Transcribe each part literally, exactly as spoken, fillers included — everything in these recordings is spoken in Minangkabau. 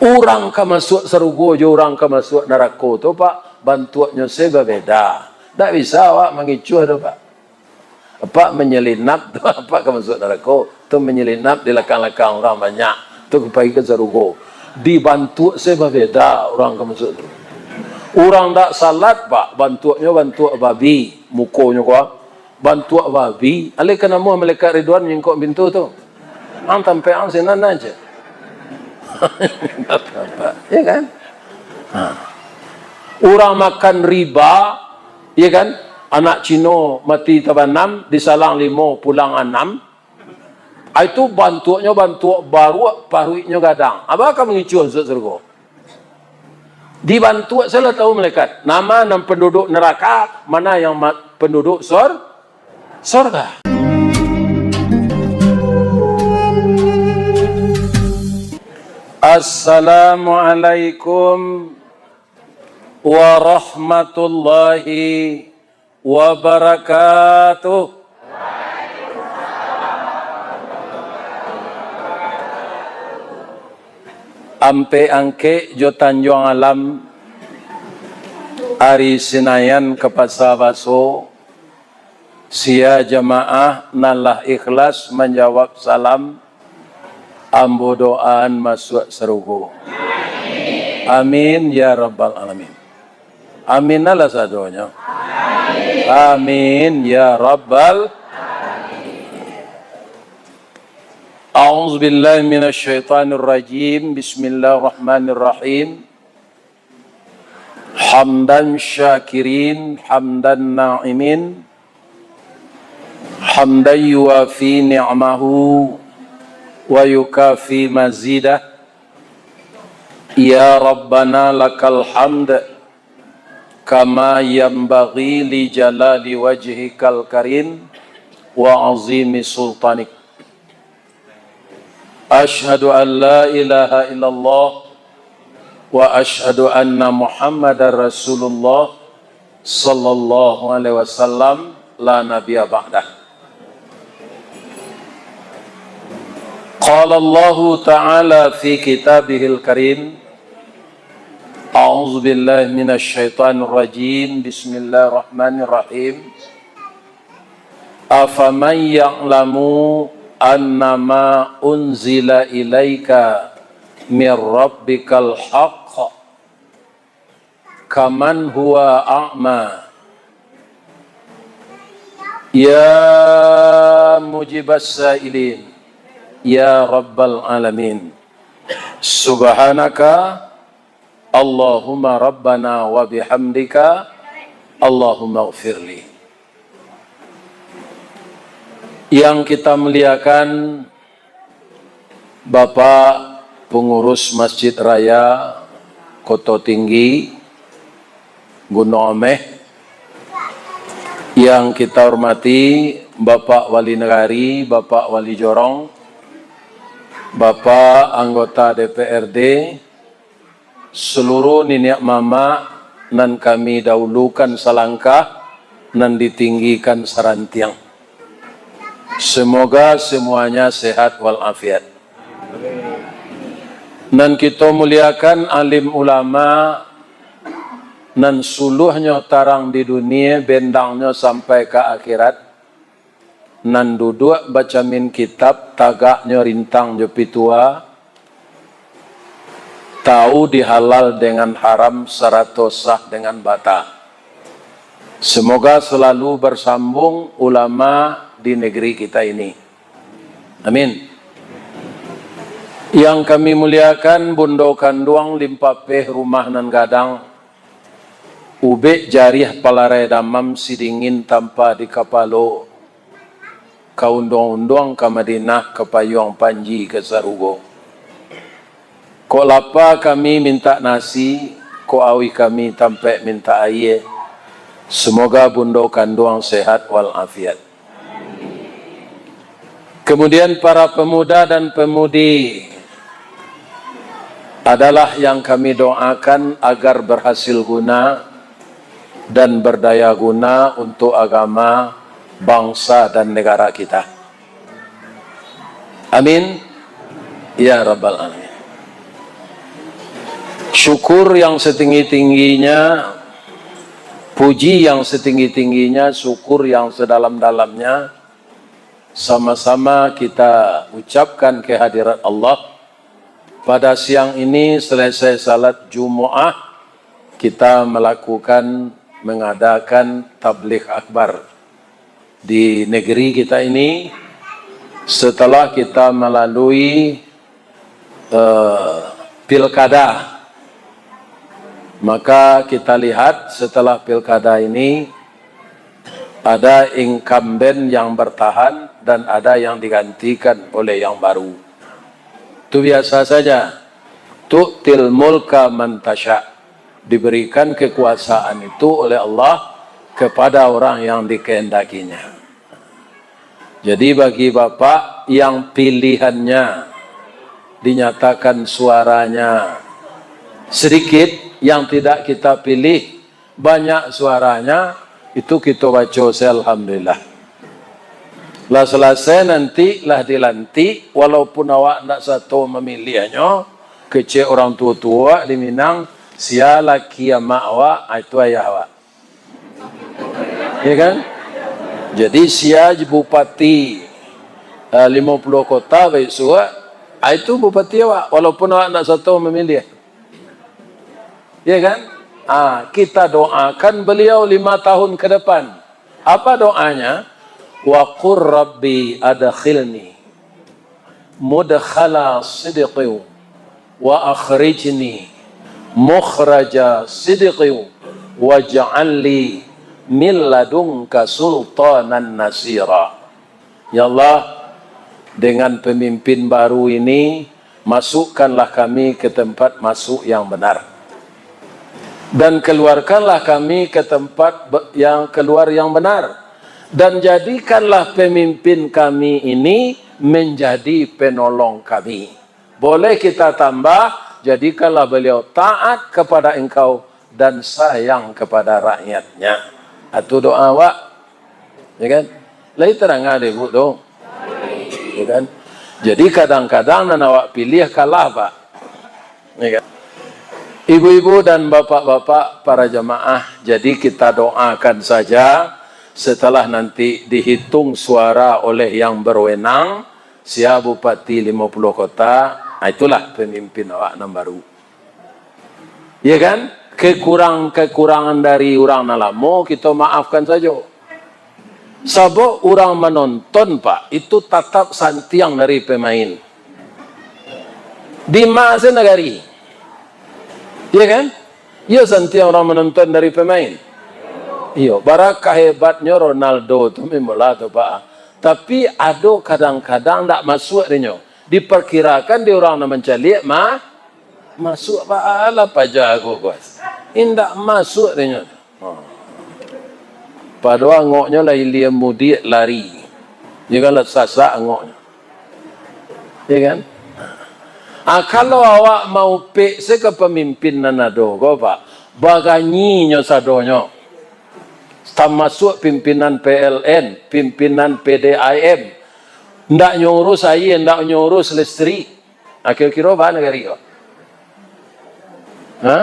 Urang ka masuak sarugo jo urang ka masuak narako tu, Pak, bantuaknyo se babeda. Ndak bisa awak mangicuah tu, Pak. Apak manyelinap tu, apak ka masuak narako, tu manyelinap di lakang-lakang urang banyak, tu ka pai ka sarugo. Dibantuak se babeda urang ka masuak tu. Urang ndak salat, Pak, bantuaknyo bantuak babi, mukonyo ko, bantuak babi. Alai ka namuah malaikat Ridwan nyingkok pintu tu. Ang tampek ang sinan aja. Ya kan? Ha. Urang makan riba, ya kan? Anak Cino mati tabanam, disalang limo, pulang anam. Ah, itu bantuaknyo bantuak baruak, paruiknyo gadang. Apo ka mangicuah masuak sarugo? Dibantuak salah tahu malaikat. Nama nan penduduk neraka, mana yang ma-, penduduk sor-, sorga. Assalamualaikum warahmatullahi wabarakatuh. Ampek Angkek jo Tanjuang Alam, ari Sinayan ka Pasa Baso, sia jamaah nan lah ikhlas manjawab salam, ambo doaan masuak sarugo. Amin ya rabbal alamin. Amin lah sadonyo. Amin ya rabbal. A'udzubillahi minasyaitonirrajim. Bismillahirrahmanirrahim. Hamdan syakirin, hamdan na'imin, hamdan yuwafi ni'amahu wa yukafi mazidah. Ya Rabbana lakal hamd, kama yanbaghi li jalali wajhikal karim wa azimi sultanik. Asyhadu an la ilaha illallah wa asyhadu anna Muhammadar Rasulullah sallallahu alaihi wasallam, la nabiyya ba'dah. Qala Allahu ta'ala fi kitabihil karim, a'udzubillahi minasy syaithanir rajim, bismillahirrahmanirrahim. Afaman ya'lamu annama unzila ilaika mir rabbikal haqq kaman huwa a'ma. Ya mujibas sailin, ya rabbal alamin. Subhanaka Allahumma rabbana wa bihamdika, Allahumma gfirli. Yang kita muliakan, Bapak Pengurus Masjid Raya Koto Tinggi, Gunung Ameh, yang kita hormati Bapak Wali Nagari, Bapak Wali Jorong, Bapak Anggota D P R D, seluruh niniak mamak nan kami dahulukan salangkah, nan ditinggikan sarantiang. Semoga semuanya sehat walafiat. Nan kito muliakan alim ulama, nan suluahnyo tarang di dunia, bendangnyo sampai ka akhirat, nan duduak bacamin kitab, tagaknyo rintang jo pitua, tahu di halal dengan haram, sarato sah dengan bata. Semoga selalu bersambung ulama di negeri kita ini. Amin. Yang kami muliakan, Bundo Kanduang Limpapeh Rumah Nan Gadang, ubek jariah palarai damam, sidingin tampa di kapalo, ka unduang-unduang ka Madinah, ka payuang panji ka sarugo. Kok lapa kami mintak nasi, kok auih kami tampek mintak aia. Semoga Bundo Kanduang sehat walafiat. Kemudian para pemuda dan pemudi adalah yang kami doakan agar berhasil guna dan berdaya guna untuk agama, bangsa, dan negara kita. Amin. Ya Rabbal Alamin. Syukur yang setinggi-tingginya, puji yang setinggi-tingginya, syukur yang sedalam-dalamnya, sama-sama kita ucapkan ke hadirat Allah. Pada siang ini, selesai salat Jumaah, kita melakukan, mengadakan tabligh akbar di negeri kita ini, setelah kita melalui, eh, pilkada. Maka kita lihat, setelah pilkada ini, ada incumbent yang bertahan dan ada yang digantikan oleh yang baru. Itu biasa saja. Tu'til mulka man tasya. Diberikan kekuasaan itu oleh Allah kepada orang yang dikehendakinya. Jadi, bagi Bapak yang pilihannya dinyatakan suaranya sedikit, yang tidak kita pilih banyak suaranya, itu kita baca se, alhamdulillah. Lah selesai nanti, lah dilantik, walaupun awak ndak sato mamiliahnyo, kecek urang tuo-tuo di Minang, sia laki amak awak, ah, itu ayah awak. Ya kan? Jadi, sia bupati, eh, limo puluah kota baisuak, ah, itu bupati awak, walaupun awak ndak sato mamiliah. Ya kan? Ah, kita doakan beliau lima tahun ke depan. Apa doanya? Wa qur rabbi adkhilni mudkhala sidqin wa akhrijni mukhraja sidqin waj'al li min ladunka sultanan nasira. Ya Allah, dengan pemimpin baru ini, masukkanlah kami ke tempat masuk yang benar. Dan keluarkanlah kami ke tempat be-, yang keluar yang benar. Dan jadikanlah pemimpin kami ini menjadi penolong kami. Boleh kita tambah, jadikanlah beliau taat kepada Engkau dan sayang kepada rakyatnya. Itu doa awak. Ya kan? Lai tadanga dek Ibu tu. Ya kan? Jadi, kadang-kadang nan awak pilih kalah, Pak. Ya kan? Ibu-ibu dan bapak-bapak, para jamaah, jadi kita doakan saja, setelah nanti dihitung suara oleh yang berwenang, sia bupati limo puluah kota, ah, itulah pemimpin awak nan baru. Ya kan? Kekurang-kekurangan dari urang nan lamo, kito maafkan sajo. Sabab urang manonton, Pak, itu tatap santiang dari pemain. Di ma se nagari? Ya kan? Iyo, santiang urang manonton dari pemain. Iyo, bara kahebatnyo Ronaldo tu memanglah tu, Pak. Tapi, ado kadang-kadang ndak masuak dinyo. Diperkirakan di urang nan mancaliak, ma-, masuak, Pak. Alah, paja aku, kuas. Indak masuak dinyo. Ha. Padahal angoknyo lah ilia mudiak lari. Iyo kan, lah sasak angoknyo. Ya kan? Ah, kalau awak maupek se ka pamimpin nan ado ko, Pak, baganyinyo sadonyo. Tamasuak pimpinan P L N, pimpinan P D A M. Ndak nyo urus aia, ndak nyo urus listrik. Ah, kiro-kiro baa nagari ko? Ha?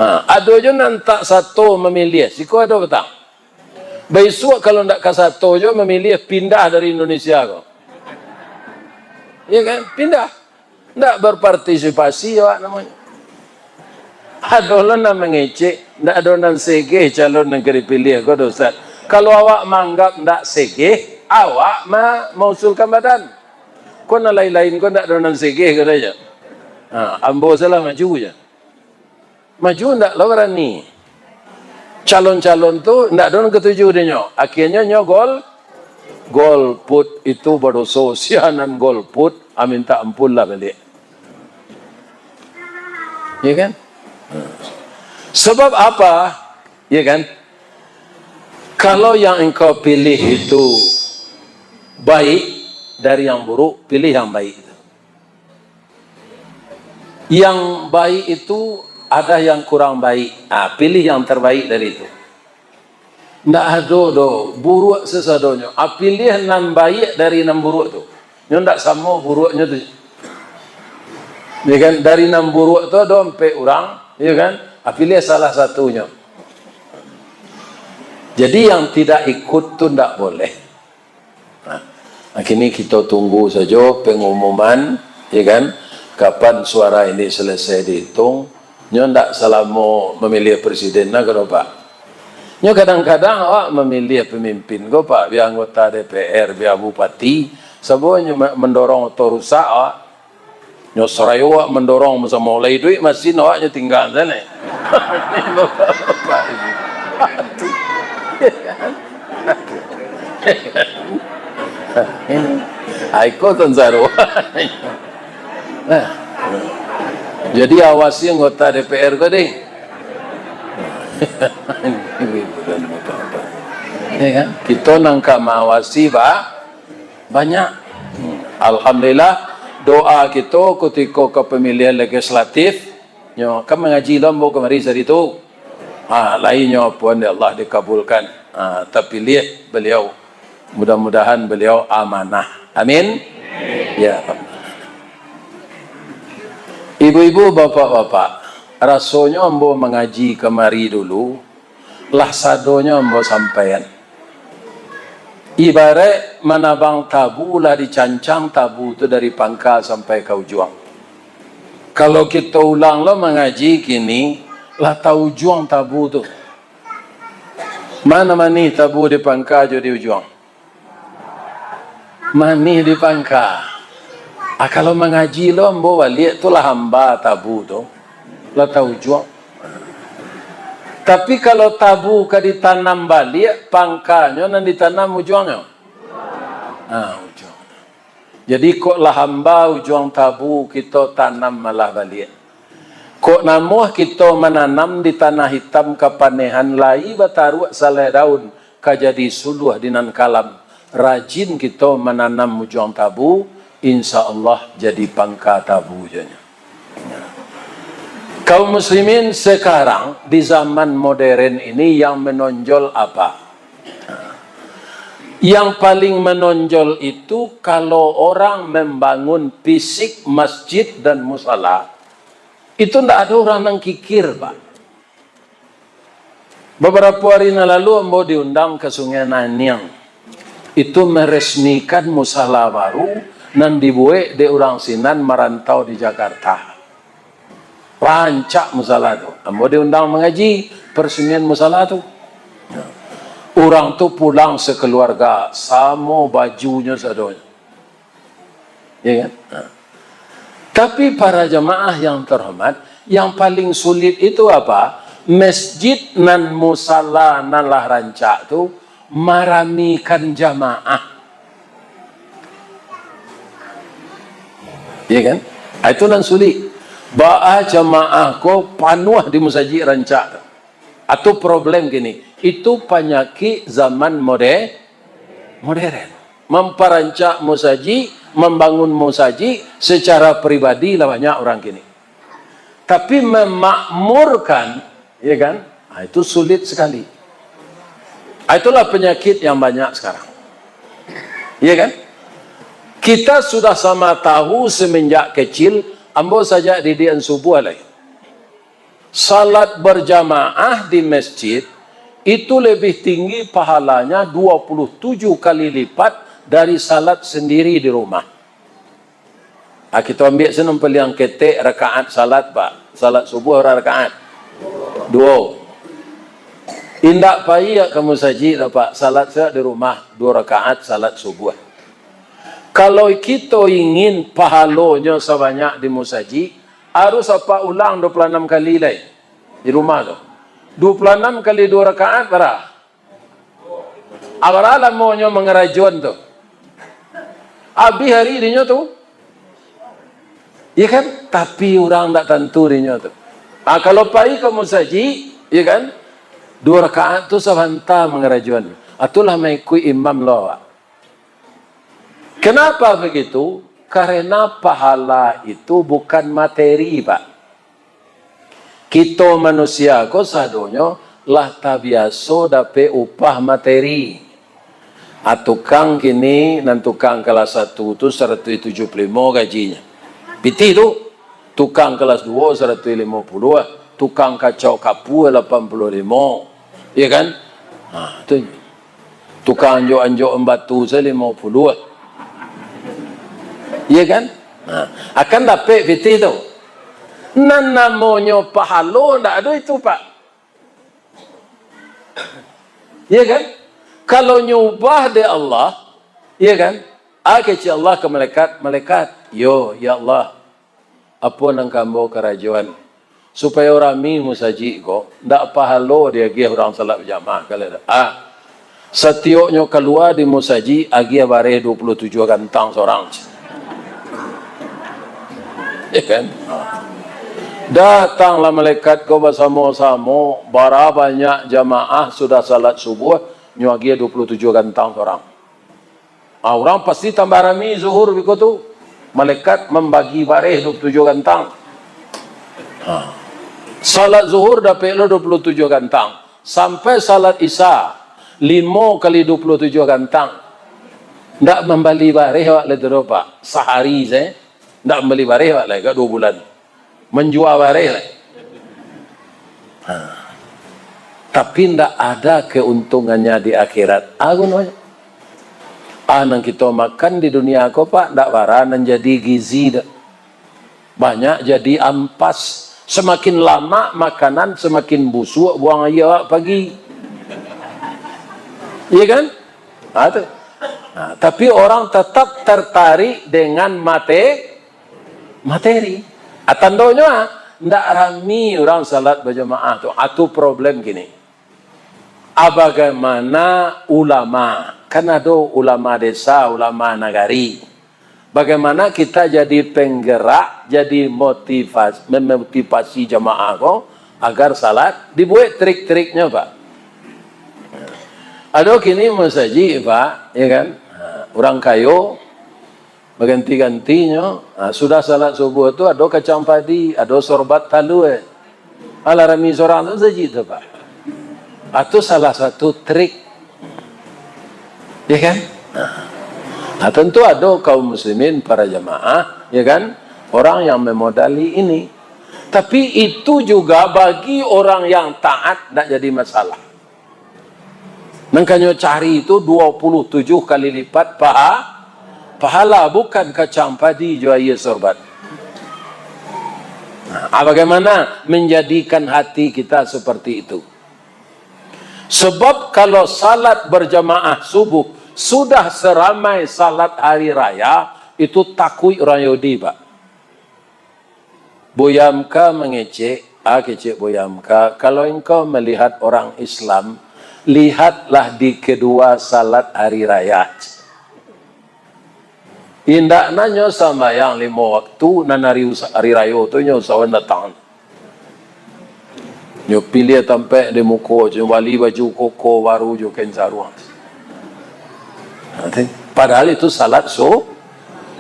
Ha, ado jo nan tak sato mamiliah. Siko ado patang. Baisuak kalau ndak ka sato jo mamiliah, pindah dari Indonesia ko. Ya kan? Pindah. Ndak berpartisipasi awak namonyo. Ado lo nan mangecek, ndak ado nan segeh calon nan ka dipiliah ko do, Ustaz. Kalau awak manganggap ndak segeh, awak ma-, mausulkan badan. Ko nan lain-lain ko ndak ado nan segeh, katonyo. Ha, ambo salah maju je. Maju ndak lo barani. Calon-calon tu ndak ado nan katuju dinyo. Akhirnyo nyo gol-, golput itu badoso. Sia nan golput, ah, minta ampun lah baliak. Ya kan? Sebab apa? Ya kan? Kalau yang engkau pilih itu baik dari yang buruk, pilih yang baik itu. Yang baik itu ada yang kurang baik. Ah, pilih yang terbaik dari itu. Ndak ado doh, buruak sasadonyo. Ah, pilih nan baiak dari nan buruak tu. Nyo ndak samo buruaknyo tu. Ya kan? Dari nan buruak tu ado ampek urang, ya kan? Ah, pilih salah satunyo. Jadi, yang tidak ikut tu ndak boleh. Nah, kini kito tunggu sajo pengumuman, ya kan? Kapan suara ini selesai dihitung? Nyo ndak salamo mamiliah presiden lah, kan, Pak? Nyo kadang-kadang awak mamiliah pamimpin ko, Pak, bia anggota D P R, bia bupati, sabo nyo ma-, mandorong oto rusak, awak. Nyo sarayo awak mandorong samo, lai iduik masin awak nyo tingga sajo. Bapak-bapak ini. Aduh. Ini. Ai ko sansaro. Nah. Jadi awasi anggota D P R ko deh. Ya kan? Kito nan ka maawasi, Pak. Banyak. Alhamdulillah, doa kito kutiko ka pamilihan legislatif, nyo kan mangaji lo ambo kamari sari tu. Ha, lai nyo pun dek Allah dikabulkan. Ha, tapiliah baliau. Mudah-mudahan baliau amanah. Amin. Ya. Ibu-ibu, bapak-bapak, rasonyo ambo mangaji kamari dulu, lah sadonyo ambo sampaian. Ibaraik manabang tabu, lah dicancang tabu tu dari pangka sampai ka ujuang. Kalau kito ulang lo mangaji kini, lah taujuang tabu tu. Ma nan manih tabu di pangka jo di ujuang? Manih di pangka. Ah, kalau mangaji lo ambo baliak tu lah hamba tabu tu. Lah taujuang. Tapi kalau tabu ka ditanam baliak, pangkanyo nan ditanam ujuangnyo? Ah, ujuang. Jadi, kok lah hamba ujuang tabu, kito tanam malah baliak. Kok namuah kito mananam di tanah itam kapanehan, lai bataruak salai daun, ka jadi suluah di nan kalam. Rajin kito mananam ujuang tabu, insya Allah jadi pangka tabu juo nyo. Kaum muslimin, sekarang di zaman modern ini yang menonjol apa? Yang paling menonjol itu kalau orang membangun fisik masjid dan musala, itu ndak ada orang nan kikir, Pak. Babarapo ari nan lalu ambo diundang ka Sungai Naniang. Itu meresmikan musala baru nan dibuek dek urang sinan marantau di Jakarta. Rancak musala tu. Ambo diundang mangaji peresmian musala tu. Urang tu pulang sakeluarga, samo bajunyo sadonyo. Ya kan? Nah. Tapi para jamaah yang terhormat, yang paling sulit itu apa? Masjid nan musala nan lah rancak tu maramikan jamaah. Ya kan? Ah, itu nan sulit. Baa jamaah ko panuah di musajik rancak tu. Atau problem kini, itu panyakik zaman mode-, modern. Mamparancak musajik, mambangun musajik secara pribadi lah banyak urang kini. Tapi memakmurkan, ya kan? Ah, itu sulit sekali. Ah, itulah penyakit yang banyak sekarang. Ya kan? Kita sudah sama tahu semenjak kecil, ambo sajak didikan subuah lai. Salat berjamaah di masjid itu lebih tinggi pahalanya dua puluh tujuh kali lipat dari salat sendiri di rumah. Ah, kito ambiak sinan paliang ketek rakaat salat, Pak. Salat subuah bara rakaat? Duo. Indak pai ka musajik doh, Pak. Salat sajo di rumah, duo rakaat salat subuah. Kalau kito ingin pahalonyo sabanyak di musajik, harus apak ulang dua puluh anam kali lai di rumah tu. Dua puluh anam kali duo rakaat bara? Abara lamonyo mangarajoan tu? Abih ari dinyo tu. Ya kan? Tapi urang ndak tantu dinyo tu. Ah, kalau pai ka musajik, ya kan? Duo rakaat tu sabanta mangarajoan. Ah, tu lah maikuik imam lo awak. Kenapa begitu? Karena pahala itu bukan materi, Pak. Kito manusia ko sadonyo lah tabiaso dapek upah materi. Ah, tukang kini, nan tukang kalas satu tu saratuih tujuah puluah limo gajinyo. Pitih tu. Tukang kelas duo saratuih limo puluah, tukang kacau kapua lapan puluah limo. Iya kan? Ha, tu. Tukang anjok-anjok batu sa limo puluah. Iya kan? Ha, akan dapek pitih tu. Nan namonyo pahalo ndak ado itu, Pak. Iya kan? Kalau nyubah dek Allah, iya kan? Ah, kecek Allah ka malaikat, "Malaikat, yo, ya Allah, apo nan ka ambo karajoan, supayo rami musajik ko, ndak pahalo diagiah urang salat bajamaah, kalau dak. Ah, satioknyo kalua di musajik, agiah bareh dua puluh tujuah gantang surang." Ya kan? Datanglah malaikat ko basamo-samo, bara banyak jamaah sudah salat subuh, nyo agiah dua puluh tujuah gantang surang. Ah, urang pasti tambah rami zuhur biko tu. Malaikat mambagi bareh dua puluh tujuah gantang. Ha. Salat zuhur dapek lo dua puluh tujuah gantang. Sampai salat isya, limo kali dua puluh tujuah gantang. Ndak mambali bareh awak lai tu doh, Pak. Sahari se, ndak mambali bareh awak lai, agak duo bulan. Manjua bareh lai. Ha. Tapi ndak ada keuntungannyo di akhirat. Ah, gunonyo. Ah, nan kito makan di dunia ko, Pak, ndak bara nan jadi gizi doh. Banyak jadi ampas. Semakin lamak makanan, semakin busuak buang aia awak pagi. Iya kan? Ha, tu. Ha, tapi orang tetap tertarik dengan mate-, materi. Ah, tandonyo, ah, ndak rami urang salat bajamaah tu. Ah, tu problem kini. Ah, bagaimana ulama? Kan ado ulama desa, ulama nagari. Bagaimana kita jadi penggerak, jadi motivasi, memotivasi jamaah ko agar salat, dibuek trik-triknyo, Pak. Ado kini masajik, Pak, ya kan? Ha, urang kayo, baganti-gantinyo, ha, sudah salat subuh tu ado kacang padi, ado sorbat talua. Alah rami surang tu masajik tu, Pak. Ah, tu salah satu trik. Ya kan? Nah, nah, tentu ado kaum muslimin, para jamaah, ya kan? Orang yang memodali ini. Tapi itu juga bagi orang yang taat, ndak jadi masalah. Nan kanyo cari tu dua puluh tujuh kali lipat paha-, pahala, bukan kacang padi jo aia sorbat. Nah, ah, bagaimana menjadikan hati kita seperti itu? Sebab kalau salat berjamaah subuh sudah seramai salat hari raya, itu takuik urang Yahudi, Pak. Buya Hamka mangecek, ah, kecek Buya Hamka, "Kalau engkau melihat orang Islam, lihatlah di kedua salat hari raya." Indak nanyo sambayang limo waktu, nan hari usa-, hari rayo tu nyo usahoan datang. Nyo piliah tampek di muko, nyo bali baju koko baru jo kain saruang. Padahal itu salat su-,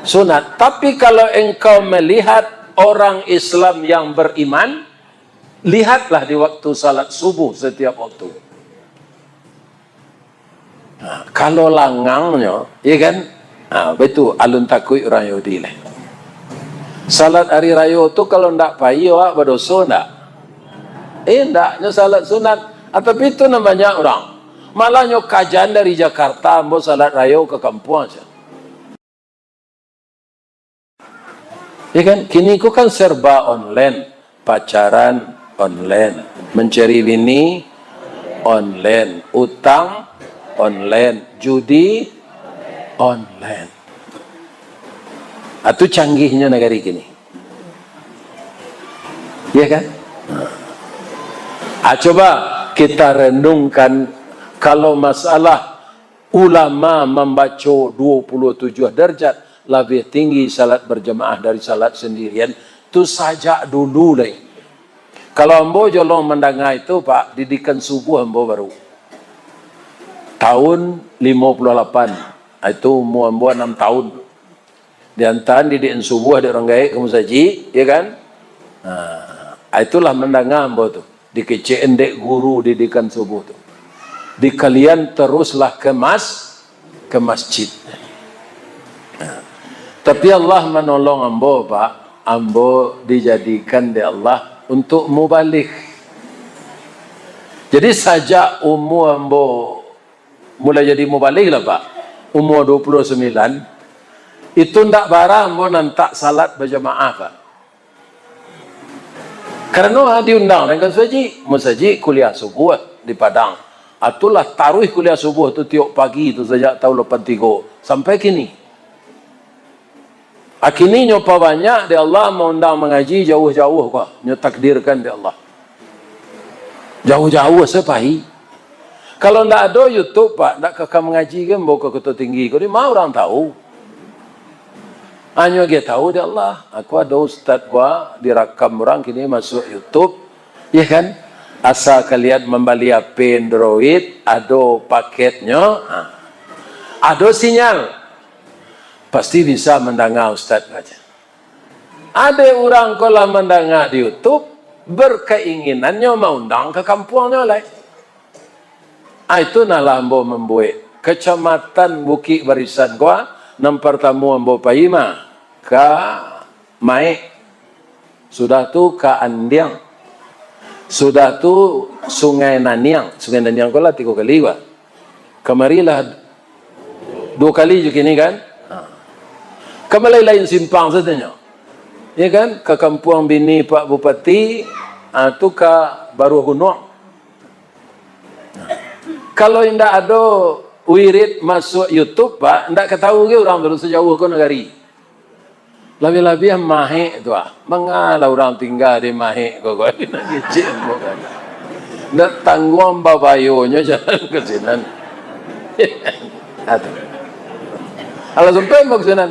sunat. Tapi kalau engkau melihat orang Islam yang beriman, lihatlah di waktu salat subuh setiap waktu. Nah, kalau langangnyo, iya kan? Nah, baitu alun takuik urang Yahudi lai. Salat hari rayo tu kalau ndak pai, awak badoso ndak? Eh, ndak, nyo salat sunat. Ah, tapi itu nan banyak urang. Malah nyo kajan dari Jakarta, ambo salat rayo ka kampuang se. Ya kan? Kini ko kan serba online. Pacaran online. Mencari bini online. Utang online. Judi online. Ah, tu canggihnyo nagari kini. Ya kan? Ah, coba kita renungkan, kalau masalah ulama mambaco dua puluh tujuh darjat, labiah tinggi salat berjamaah dari salat sendirian, tu sajak dulu lai. Kalau ambo jolong mandanga itu, Pak, didikan subuh ambo baru. Tahun limo puluah lapan, itu umua ambo anam tahun. Diantaan didikan subuh dek urang gaek ka musajik, ya kan? Nah, itulah mandanga ambo tu. Dikecek dek guru didikan subuh tu. Dikalian teruslah ke mas-, ke masjid. Nah, tapi Allah manolong ambo, Pak. ambo dijadikan dek Allah untuk mubalig. Jadi, sajak umua ambo mulai jadi mubalig lah, Pak, umua dua puluh sambilan, itu ndak bara ambo nantak salat bajamaah, Pak. Karano, ah, diundang dek Angku Ustaz Haji, Ustaz Haji kuliah subuah di Padang. Ah, tu lah taruih kuliah subuah tu tiok pagi tu sajak taun lapan tigo sampai kini. Ah, kini nyo pabanyak dek Allah maundang mangaji jauah-jauah ko, nyo takdirkan dek Allah. Jauah-jauah se pai. Kalau ndak ado YouTube, Pak, ndak ka, ka mangaji kan ambo ka Koto Tinggi ko, di ma urang tahu? Hanyo agiah tahu dek Allah. Aku ado ustaz ko, dirakam urang, kini masuak YouTube. Iya kan? Asa kalian mambali H P Android, ado paketnyo, ha. Ado sinyal. Pasti bisa mandanga ustaz baco. Ado urang ko lah mandanga di YouTube, berkeinginannyo maundang ka kampuangnyo lai. Ah, itu nah lah ambo mambuek Kecamatan Bukik Barisan ko, nan partamo ambo pai mah ka Maek, sudah tu ka Andiang, sudah tu Sungai Naniang. Sungai Naniang ko lah tigo kali, Pak. Kamari lah duo kali jo kini kan. Ha. Ka malain-lain simpang sajo nyo. Ya kan? Ka kampuang bini Pak Bupati, ha, tu ka Baruah Gunuang. Kalau indak ado wirid masuak YouTube, Pak, indak ka tahu ge urang tu sajauah ko nagari. Labiah-labiah Maek tu, ah. Mangalah urang tingga di Maek ko, ko. Nak kecek ambo kan. Ndak tangguang babayonyo jalan ka sinan. Aduh. Alah sampai ambo ka sinan.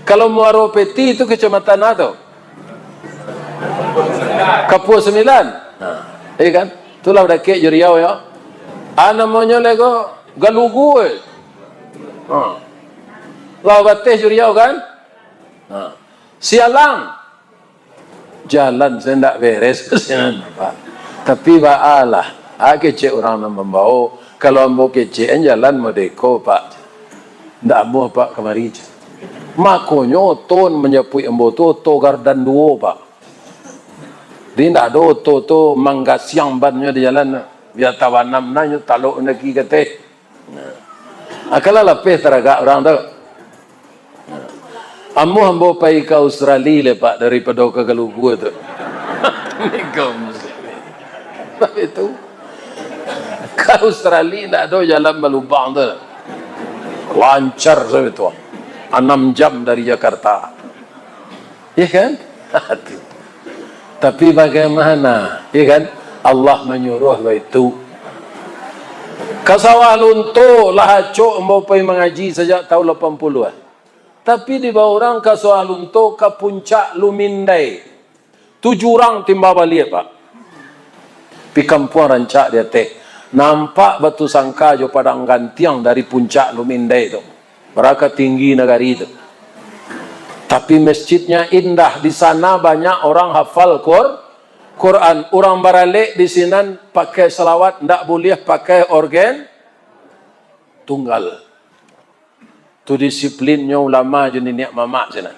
Kalau Muaro Peti tu kecamatan apo tu? Kapua Sambilan. Nah, iya kan? Itulah dakek jo Riau, yo. Ah, namonyo lai ko Galugu, eh. Ha. Lah bateh jo Riau kan? Ha. Sialang. Jalan se ndak beres ka sinan, Pak. Tapi baalah, ah, kecek urang nan mambao. Kalau ambo kecekan jalan modeko, Pak. Ndak amuah, Pak, kamari. Makonyo oto manjapuik ambo tu oto gardan duo, Pak. Jadi ndak ado oto tu manggasiang bannyo di jalan. Bia tabanam nah nyo talok naki kateh. Nah. Akanlah lapeh taragak urang tu. Nah. Amuah ambo pai ka Australia le, Pak, daripado ka Galugu tu. Niko muslim. Tapi tu, ka Australia ndak ado jalan balubang tu. Lancar sajo tu. Anam jam dari Jakarta. Iya kan? Tapi bagaimana? Iya kan? Allah manyuruah baitu. Ka Sawah Lunto lah acok ambo pai mangaji sajak taun lapan puluah. Tapi dibao urang ka Sawah Lunto, ka Puncak Lumindai. Tu jurang timbal baliak, Pak. Pi kampuang rancak di ateh. Nampak Batusangka jo Padang Gantiang dari Puncak Lumindai tu. Bara ka tinggi nagari tu. Tapi masjidnya indah. Di sana banyak orang hafal Qur-, Quran. Urang baralek di sinan pakai salawat, ndak buliah pakai orgen tunggal. Tu disiplinnyo ulama jo niniak mamak sinan.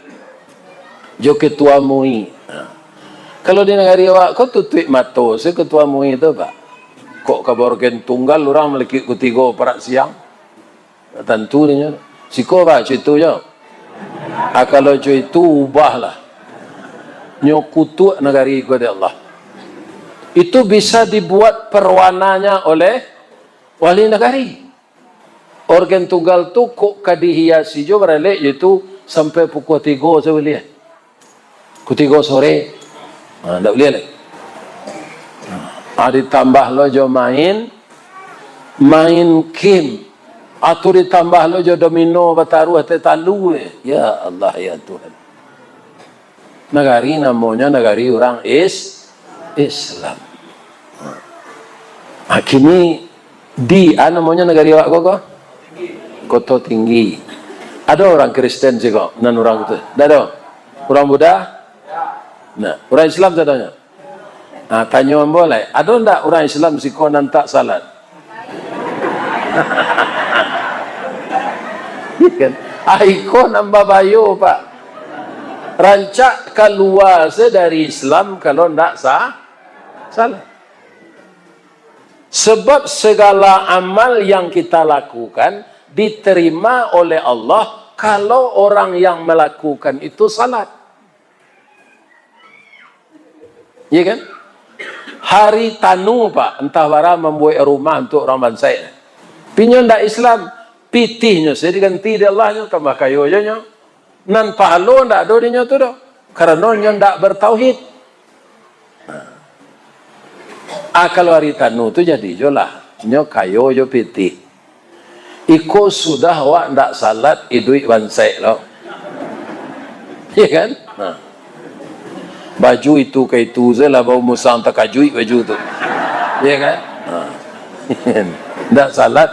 Jo ketua MUI. Ha. Kalau di nagari awak ko tutuik mato se ketua MUI tu, Pak. Kok ka baorgen tunggal urang malekik kutigo parak siang? Tantu nyo. Siko, Pak, co itu jo. Ah, kalau co itu, ubahlah. Nyo kutuak nagari ko dek Allah. Itu bisa dibuat perwananya oleh wali nagari. Orgen tunggal tu kok ka dihiasi jo baralek, yaitu sampai pukua tigo sabuliah. Pukua tigo sore. Ha, ndak buliah lai. Ha, ditambah lo jo main, main kim. Atau ditambah lo jo domino bataruah teh talu, eh. Ya Allah, ya Tuhan. Nagari namonyo nagari urang Is-, Islam. Ha, kini di, ah, namonyo nagari awak ko, ko? Koto Tinggi. Ado urang Kristen siko, nan urang tu? Ndak ado? Urang Buddha? Nah, urang Islam sadonyo? Nah, tanyo ambo lai, ado ndak urang Islam siko nan tak salat? Kan? Ah, iko nan babayo, Pak. Rancak kalua se dari Islam kalau ndak sa-, salat. Sebab segala amal yang kita lakukan diterima oleh Allah kalau orang yang melakukan itu salat. Iya kan? Haritanu, Pak, antah bara mambuek rumah untuak urang bansaik. Tapi nyo ndak Islam, pitihnyo sajo diganti dek Allah nyo, tambah kayo jo nyo. Nan pahalo ndak ado di nyo tu doh, karano nyo ndak bertauhid. Ah, kalau Haritanu tu jadi jo lah, nyo kayo jo pitih. Iko sudah awak ndak salat, iduik bansaik lo. Iya kan? Nah. Baju itu ka itu se lah, bau musang takajuik baju tu. Iya kan? Nah. Ndak salat.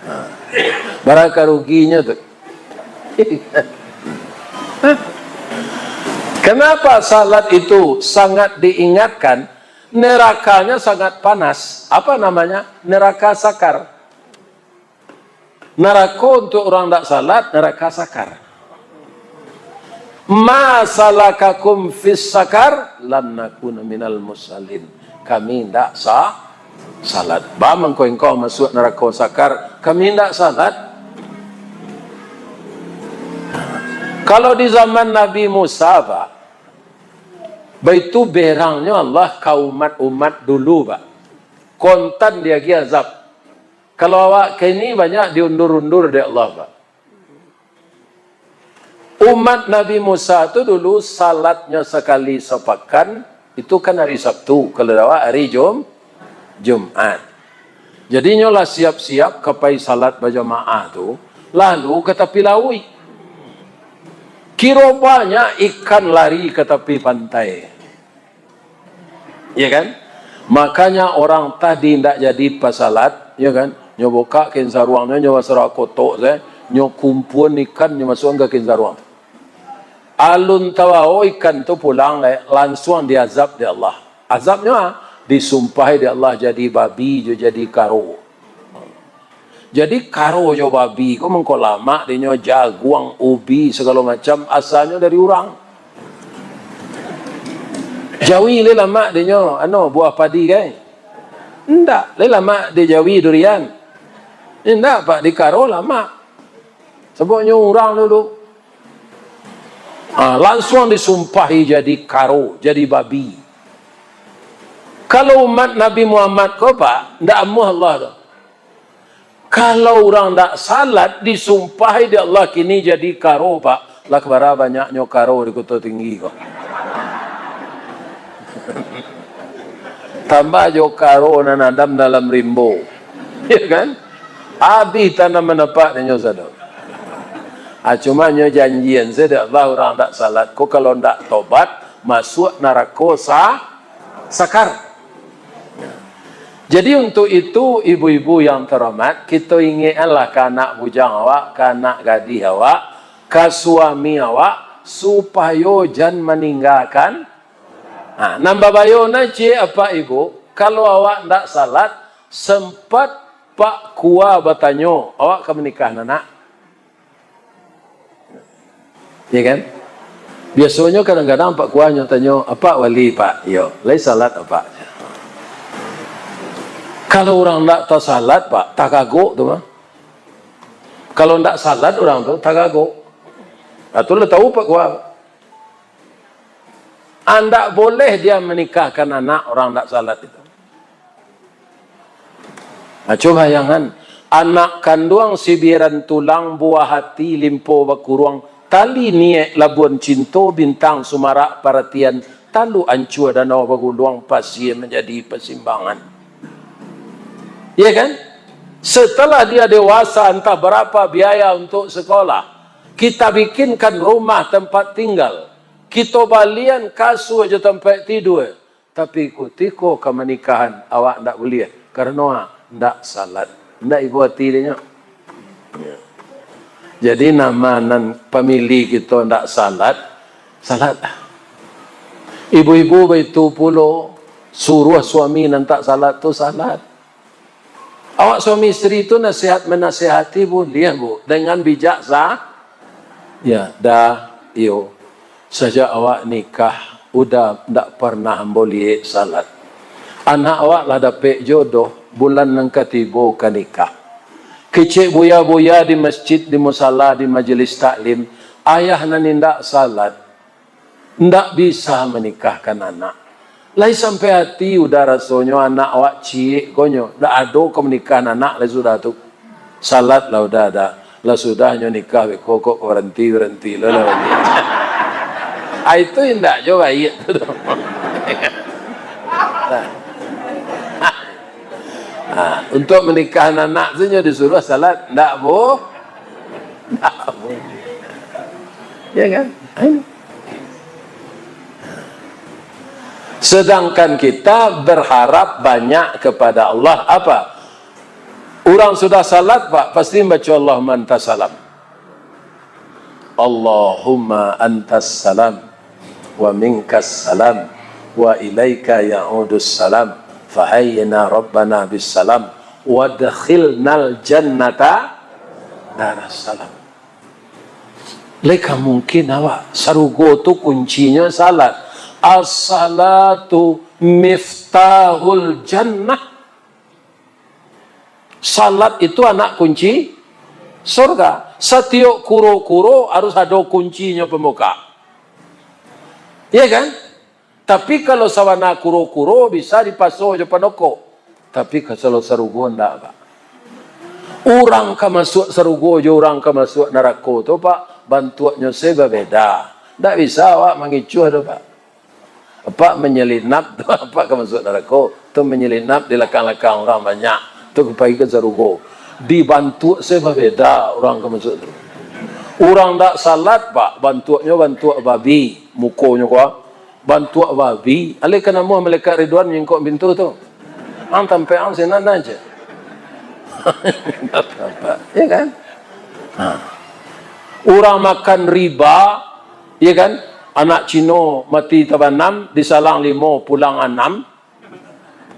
Nah. Bara ka ruginyo tu. Kenapa salat itu sangat diingatkan? Nerakanya sangat panas. Apa namanya? Neraka sakar. Narako untuak urang dak salat, naraka sakar. "Ma salakakum fis sakar?" "Lam nakuna minal musallin." Kami ndak sa-, salat. Ba mangko engkau masuak narako sakar, kami ndak salat? Kalau di zaman Nabi Musa, Pak, baitu berangnyo Allah ka umat-umat dulu, Pak. Kontan diagiah azab. Kalau awak kini banyak diundur-undur dek Allah, Pak. Umat Nabi Musa tu dulu salatnyo sakali sapakan, itu kan hari Sabtu, kalau dak hari Jum-, Jumat. Jadi nyo lah siap-siap ka pai salat bajamaah tu, lalu ka tapi lauik. Kiro banyak ikan lari ka tapi pantai. Ya kan? Makanya orang tadi ndak jadi pasalat, ya kan? Nyo bukak kain saruangnyo, nyo basarah kotok se, nyo kumpuan ikan, nyo masuakan ka kain saruang. Alun tabao ikan tu pulang, eh, lansuang diazab dek Allah. Azabnyo, ah, disumpahi dek Allah jadi babi jo jadi karo. Jadi, karo jo babi ko mangko lamak dinyo, jaguang, ubi, sagalo macam, asanyo dari urang. Jawi lai lamak dinyo, ano, buah padi, kan? Indak lai lamak di jawi durian. Indak, Pak, di karo lamak. Sababnyo urang dulu, ah, lansuang disumpahi jadi karo, jadi babi. Kalau umat Nabi Muhammad ko, Pak, ndak amuah Allah tu. Kalau urang ndak salat, disumpahi dek Allah kini jadi karo, Pak. Lah ka bara banyaknyo karo di Kuta Tinggi ko. Tambah jo karo nan adam dalam rimbo. Ya kan? Abih tanam manapak dinyo sado. Ah, cuma nyo janjian se dek Allah, urang ndak salat ko kalau ndak tobat, masuak narako sa-, sakar. Jadi, untuk itu, ibu-ibu yang terhormat, kito ingekkanlah ka anak bujang awak, ka anak gadih awak, ka suami awak, supayo jan maninggakan. Ha, nan babayo nan ciek, apak ibu, kalau awak ndak salat, sempat Pak Kua batanyo, awak ka manikah anak? Ya kan? Biasonyo kadang-kadang Pak Kua nyo tanyo, "Apak wali, Pak?" "Iyo." "Lai salat, Apak?" Kalau urang ndak tasalat, Pak, tagagok tu mah. Kalau ndak salat urang tu, tagagok. Nah, tu lah tahu Pak Kua. Andak boleh dia menikahkan anak orang ndak salat itu. Nah, cuba bayangkan, anak kanduang sibiran tulang, buah hati limpo bakuruang, tali niek labuan cinto, bintang sumarak paratian, taluk ancua danau baguluang, pasie manjadi pasimbangan. Ya kan? Setelah dia dewasa, entah berapa biaya untuk sekolah, kita bikinkan rumah tempat tinggal, kito balian kasua jo tampek tidua, tapi kutiko kamanikahan awak ndak buliah, karano ndak salat, ndak ibo ati dinyo. Ya. Jadi, nama nan pamilih kito ndak salat, salatlah. Ibu-ibu baitu pulo, suruah suami nan tak salat tu salat. Awak suami isteri tu nasihat-menasihati buliah, Bu, dengan bijak sa-, ya, dah, iyo. Sajak awak nikah, Uda ndak parnah ambo liek salat. Anak awak lah dapek jodoh, bulan nan katibo ka nikah. Kecek buya-buya di masjid, di musala, di majelis taklim, ayah nan indak salat, ndak bisa manikahkan anak. Lai sampai ati Uda rasonyo anak awak ciek ko nyo, ndak ado ka manikahan anak lai sudah tu. Salat lah Uda ado. Lah sudah nyo nikah beko kok baranti-baranti lo lah. Ah, itu indak jo baiak tu. Nah. Ah, untuk manikahan anak tu nyo disuruah salat, ndak bu-, ndak bu-, ya kan? Ayo. Sedangkan kita berharap banyak kepada Allah, apa? Urang sudah salat, Pak, pasti baca Allahumma antas salam. Allahumma antas salam, wa minkas salam, wa ilaika ya'udus salam, fahayyina rabbana bis salam, wadkhilnal jannata daras salam. Lai ka mungkin awak, sarugo tu kuncinyo salat. As-salatu miftahul jannah. Salat itu anak kunci surga. Satiok kuro-kuro harus ado kuncinyo pambuka. Iya kan? Tapi kalau sabana kuro-kuro bisa dipaso jo panokok. Tapi kalau sarugo ndak, Pak. Urang ka masuak sarugo jo urang ka masuak narako tu, Pak, bantuaknyo se babeda. Ndak bisa awak mangicuah tu, Pak. Apak manyelinap tu, apak ka masuak narako. Tu manyelinap di lakang-lakang urang banyak. Tu ka pai ka sarugo. Dibantuak se babeda urang ka masuak tu. Urang ndak salat, Pak, bantuaknyo bantuak babi. Mukonyo ko, bantuak babi. Alai ka namuah malaikat Ridwan manyingkok pintu tu. Ang tampek ang sinan aja. Ya kan? Ha. Urang makan riba, ya kan? Anak Cino mati tabanam, disalang limo, pulang anam.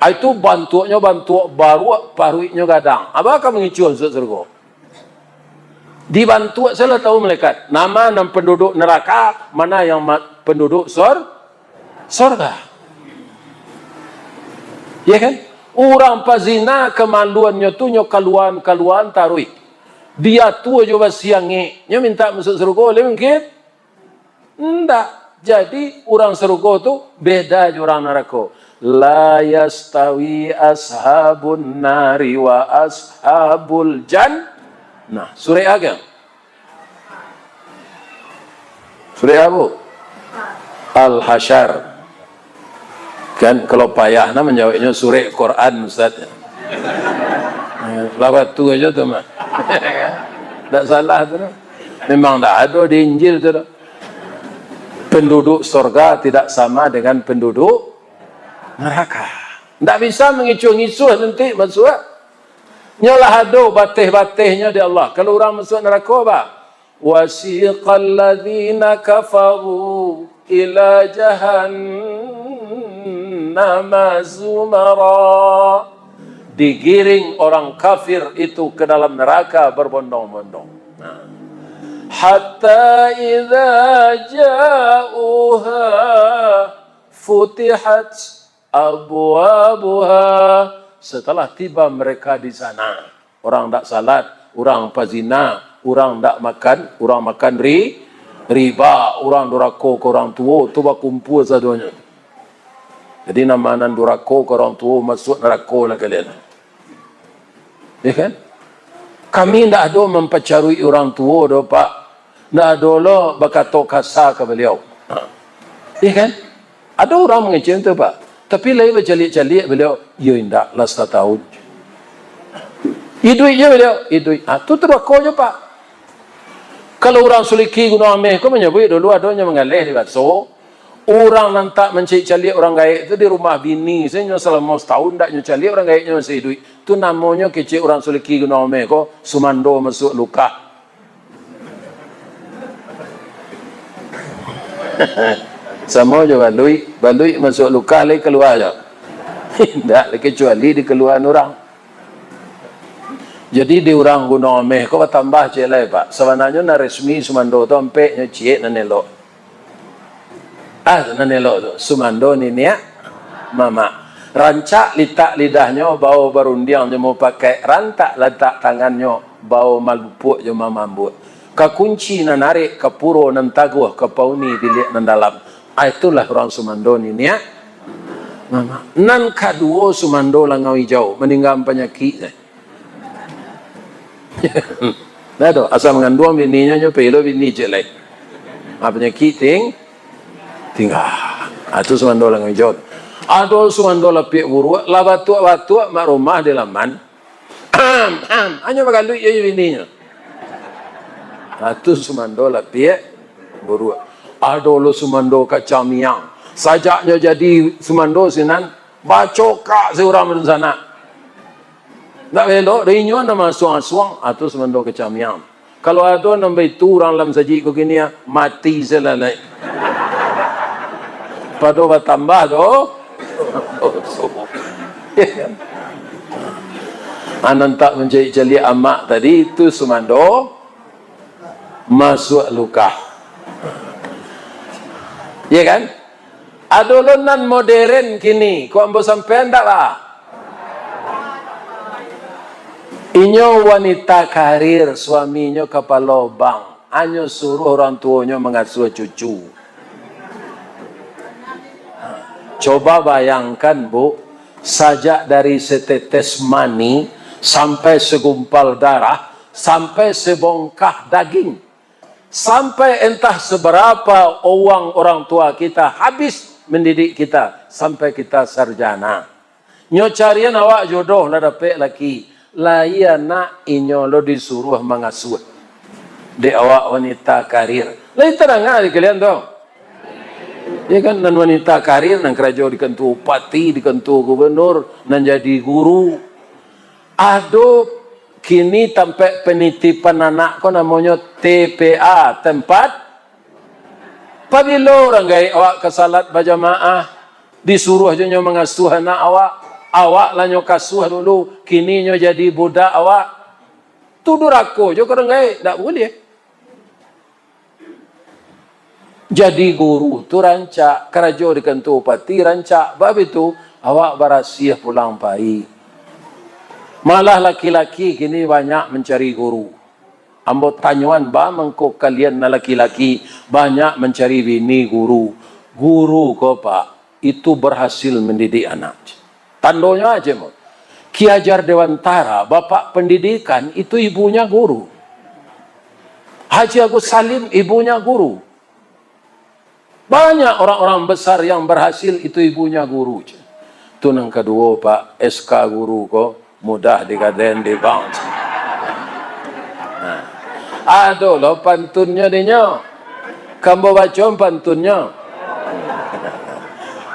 Ah, itu bantuaknyo bantuak baruak, paruiknyo gadang. Apo ka mangicuah masuak sarugo? Dibantuak salah tahu malaikat. Nama nan penduduk neraka, mana yang ma-, penduduk sor-, sorga. Ya kan? Urang pazina kamaluannyo tu nyo kaluan-kaluan taruih. Dia tu jo basiangek, nyo minta masuak sarugo, lai mungkin? Ndak. Jadi, urang sarugo tu beda jo urang narako. La yastawi ashabun nari wa ashabul jan-, nah, surek apo? Surek apo? Al-Hasyar. Kan, kalau payah nah manjaweknyo surek Quran, Ustaz. Eh, lah batu aja tu mah. Ndak salah tu nah. Memang ndak ado di Injil tu dah. Penduduk sorga tidak sama dengan penduduk neraka. Ndak bisa mangicuah-ngicuah nanti masuak. Nyo lah ado bateh-batehnyo di Allah. Kalau urang masuak narako, bah, wasiqal ladzina kafaru ila jahannama zumara. Digiring orang kafir itu ke dalam neraka berbondong-bondong. Nah. Hatta idza ja'uha futihat abwabuha. Setelah tiba mereka di sana, urang ndak salat, urang pazina, urang ndak makan, urang makan ri-, riba, urang durako ka urang tuo, tu bakumpua sadonyo. Jadi, nama nan durako ka urang tuo, masuak narako lah kalian. Ya kan? Kami ndak ado mampacaruik urang tuo doh, Pak. Ndak ado lo bakato kasa ka baliau. Ha. Ya kan? Ado urang mangecek tu, Pak. Tapi lai bacaliak-caliak baliau, "Iyo indak lah satahun." Iduik je baliau, iduik. Ah, tu durako je, Pak. Kalau urang Suliki Gunuang Ameh ko manyabuik dulu adonyo manggaleh di baso, urang nan tak mancaliak-caliak urang gaek tu di rumah bini se nyo salamo satahun ndak nyo caliak urang gaeknyo masih iduik. Tu namonyo kecek urang Suliki Gunuang Ameh ko sumando masuak lukah. Samo jo baluik, baluik masuak lukah lai kalua jo. Indak lai, kecuali dikaluaan urang. Jadi di urang Gunuang Ameh ko batambah ciek lai, Pak. Sabananyo nan resmi sumando tu ampek nyo ciek nan elok. Ah, nan elok tu, sumando niniak mamak. Rancak litak lidahnyo, bao barundiang jo mupakaik, rantak lantak tangannyo, bao malupuak jo mamambuak. Ka kunci nan arek, ka puro nan taguah, ka pauni biliak nan dalam. Ah, itulah urang sumando niniak mamak. Nan kaduo, sumando langau ijau, maninggaan panyakik se. Dah tu, asa manganduang bininyo, nyo pilo bini ciek lai. Ah, panyakik ting-, tingga. Ah, tu sumando langau ijau. Ado sumando lapiak buruak, lah batuak-batuak mak rumah di laman. Am, am, hanyo bagaluik je bininyo. Ah, tu sumando lapiak buruak. Ado lo sumando kacang miang. Sajaknyo jadi sumando sinan, bacokak se urang dunsanak. Ndak elok doh inyo nan masuang-asuang, ah, tu sumando kacang miang. Kalau ado nan baitu urang lam sajik ko kini, ah, mati se lah lai. Pado batambah doh. Ah, nan tak mancaliak-caliak amak tadi, tu sumando masuak lukah. Iya kan? Ado lo nan moderen kini, kok ambo sampaian ndak, Pak? Inyo wanita karir, suaminyo kapalo bank, hanyo suruah urang tuonyo mangasuah cucu. Coba bayangkan, Bu, sajak dari setetes mani, sampai segumpal darah, sampai sebongkah daging, sampai entah seberapa uang orang tua kita habis mendidik kita, sampai kita sarjana. Nyo carian awak jodoh lah dapek laki, lai anak inyo lo disuruah mangasuah dek awak wanita karir. Lai tadanga di kalian tu? Ya kan, nan wanita karir, nan karajo di kantua bupati, di kantua gubernur, nan jadi guru. Ado kini tampek penitipan anak ko namonyo T P A, tempat. Pabilo urang gaek awak ka salat bajamaah, disuruah jo nyo mangasuah anak awak, awak lah nyo kasuah dulu, kini nyo jadi budak awak. Tu durako jo ka urang gaek, ndak buliah. Jadi guru tu rancak, karajo di kantua bupati rancak, bab itu awak barasiah pulang pai. Malah laki-laki kini banyak mancari guru. Ambo tanyoan, ba mangko kalian nan laki-laki banyak mancari bini guru? Guru ko, Pak, itu berhasil mendidik anak. Tandonyo aja, Mon. Ki Hajar Dewantara, bapak pendidikan, itu ibunya guru. Haji Agus Salim, ibunya guru. Banyak orang-orang besar yang berhasil, itu ibunya guru. Tu nan kaduo, Pak, S K guru ko mudah digadaian di bank. Nah, ado lo pantunnyo dinyo. Ka ambo baco pantunnyo.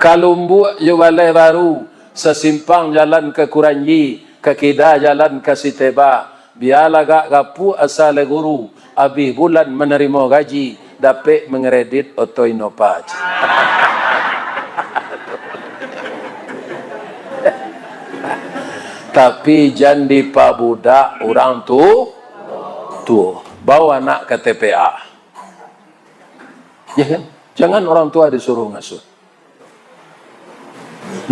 Ka Lumbuk jo Balai Baru, sasimpang jalan ka Kuranji, ka kida jalan ka Siteba. Bialah agak gapuak asa lai guru, abih bulan manarimo gaji, dapek mangkredit oto Innova. Tapi jan dipabudak urang tu, tu. Bao anak ka T P A. Ya kan? Jangan orang tua disuruh ngasuh.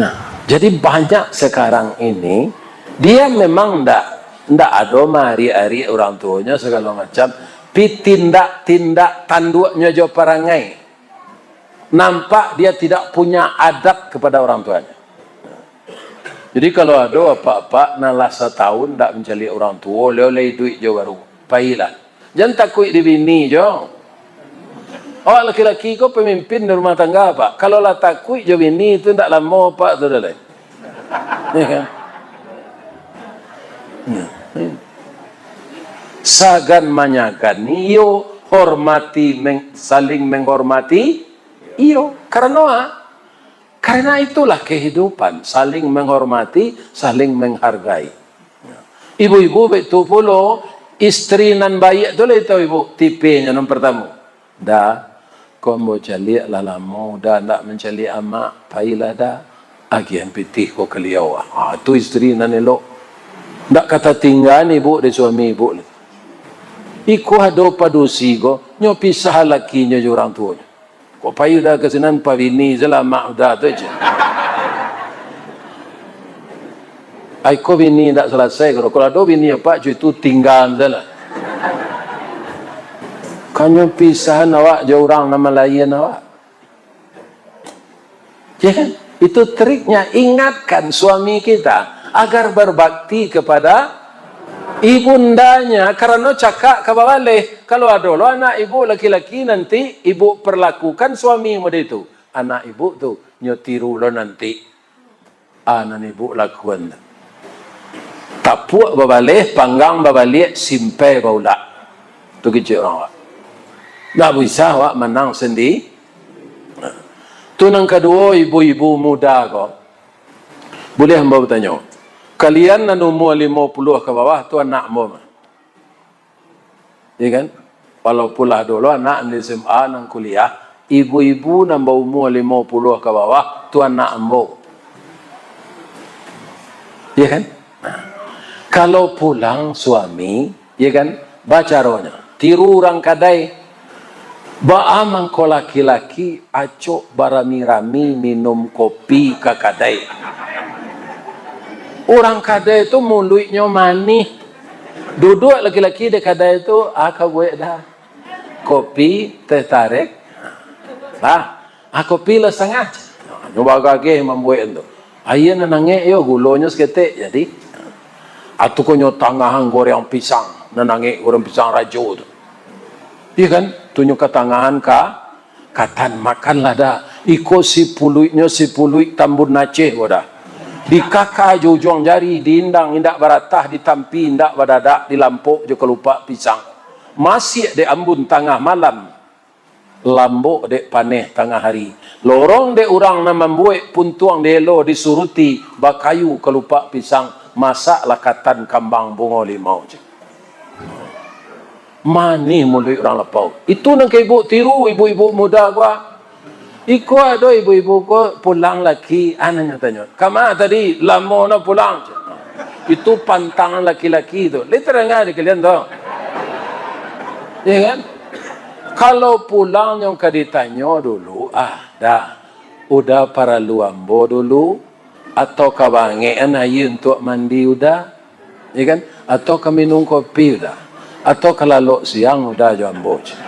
Nah, jadi banyak sekarang ini, dia memang ndak, ndak ado maarik-arik orang tuonyo segalo macam, tapi tindak-tindak tanduaknyo jo parangai, nampak dia tidak punya adab kepada orang tuanya. Jadi, kalau ado apak-apak nan lah satahun ndak mancaliak urang tuo, oleh-oleh iduik jo baru, pailah. Jan takuik di bini jo. Awak laki-laki ko pamimpin di rumah tangga, Pak. Kalau lah takuik jo bini tu, ndak lamo, Pak, tu dah lai. Ya kan? Nah. Sagan manyagan, iyo, hormati, meng-, saling menghormati, iyo. Karano, ah, Karena itulah kehidupan, saling menghormati, saling menghargai. Ibu-ibu baitu pulo, istri nan baiak tu lah tau ibu, tipenyo nan partamo. Da, ko ambo caliak lah lamo, Da, ndak mancaliak amak, pailah Da, agiahan pitih ko ka liau. Ah, tu istri nan elok. Ndak ka tatinggaan ibu dek suami ibu. Iko ado padusi ko, nyo pisah lakinyo jo urang tuonyo. Kok payu dah ka sinan, pabini sajo lah mak udah tu aja. Ai ko bini ndak salasai, kalau, kalau ado bini apak cuy tu tinggal sajo lah. Kanyo pisahan awak jo urang nan malaian awak. Ya kan? Itu triknya, ingatkan suami kita agar berbakti kepada ibundanya, karano cakak ka babaleh. Kalau ado lo anak ibu laki-laki, nanti ibu perlakukan suami model itu. Anak ibu tu nyo tiru lo nanti. Ah, nan ibu lakuan tu. Tapuak babaleh, panggang babaliak, simpai baulak. Tu kecek urang awak. Ndak bisa awak manang sandi-, Tu nan kaduo, ibu-ibu muda ko. Buliah ambo batanyo, kalian nan umua limo puluah ka bawah tu anak ambo mah. Iya kan? Walaupun lah dulu anak di S M A, nan kuliah, ibu-ibu nan baumua limo puluah ka bawah tu anak ambo. Iya kan? Nah, kalau pulang suami, iya kan? Bacaronyo, tiru urang kadai. Baa mangko laki-laki acok barami-rami minum kopi ka kadai? Urang kadai tu muluiknyo manih. Duduak laki-laki di kadai tu, ah, ka buek dah. Kopi, teh tarik. Bah, Ah, kopi lah sangah. Nyo bagageh mambuek tu. Aia nan angek yo, gulonyo saketek jadi. Atau ko nyo tangahan goreng pisang, nan angek goreng pisang rajo tu. Iya kan? Tu nyo katangahan ka, katan makanlah dah. Iko sipuluiknyo sipuluik Tambun Aceh ko dah. Dikaka jo ujuang jari, diindang indak baratah, ditampi indak badadak, dilampok jo kalupak pisang. Masiak dek ambun tangah malam. Lambok dek paneh tangah hari. Lorong dek urang nan mambuek, puntuang dielo disuruti, bakayu kalupak pisang, masaklah katan kambang bungo limau, cek. Manih muluik urang lapau. Itu nan ka ibu tiru, ibu-ibu muda ko. Iko ado ibu-ibu ko pulang laki, anaknyo tanyo, "Kama tadi, lamo no pulang?" Itu pantangan laki-laki tu. Lai tadanga di kalian tu? Iya kan? Kalau pulang nyo ka ditanyo dulu, ah, dah. Uda paralu ambo dulu, atau ka baangekan aia untuak mandi Uda, iya kan? Atau ka minum kopi Uda, atau ka lalok siang Uda jo ambo, cek.